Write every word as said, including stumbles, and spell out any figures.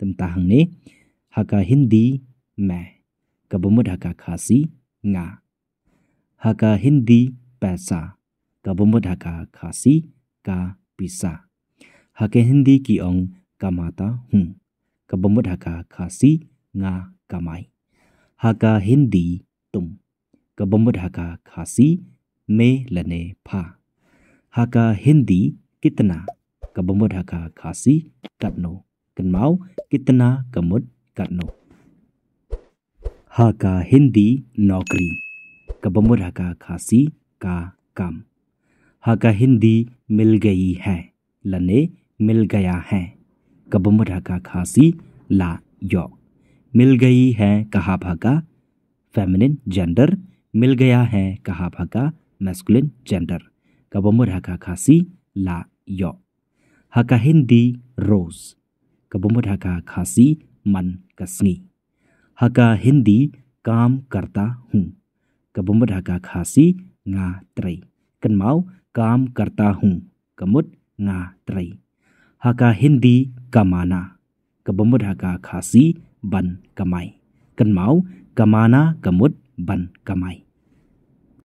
Mynta hangne, ha ka Hindi, मैं, kaba mut ha ka Khasi, nga. Ha ka Hindi, पैसा, kaba mut ha ka Khasi, ka pisa. Ha ka Hindi ki ong, कमाता हूँ, kaba mut ha ka Khasi, nga kamai. Ha ka Hindi, तुम, kaba mut ha ka Khasi, मैं lane pha. Ha ka Hindi, कितना, kaba mut ha ka Khasi, katno. Kynmaw, कितना ka mut katno. Ha ka Hindi, नौकरी, kaba mut ha ka Khasi, ka kam. Ha ka Hindi, मिल गई है, lane मिल गया है, kaba mut ha ka Khasi, la ïoh. मिल गई है ka hap ha ka feminine gender, मिल गया है ka hap ha ka masculine gender, kaba mut ha ka Khasi, la ïoh. Ha ka Hindi, रोज, kaba mut ha ka Khasi, man ka sngi. Ha ka Hindi, काम करता हूँ, kaba mut ha ka Khasi, nga trei. Kynmaw, काम करता हूँ, ka mut nga trei. Ha ka Hindi, कमाना, kaba mut ha ka Khasi, ban kamai. Kynmaw, कमाना ka mut ban kamai.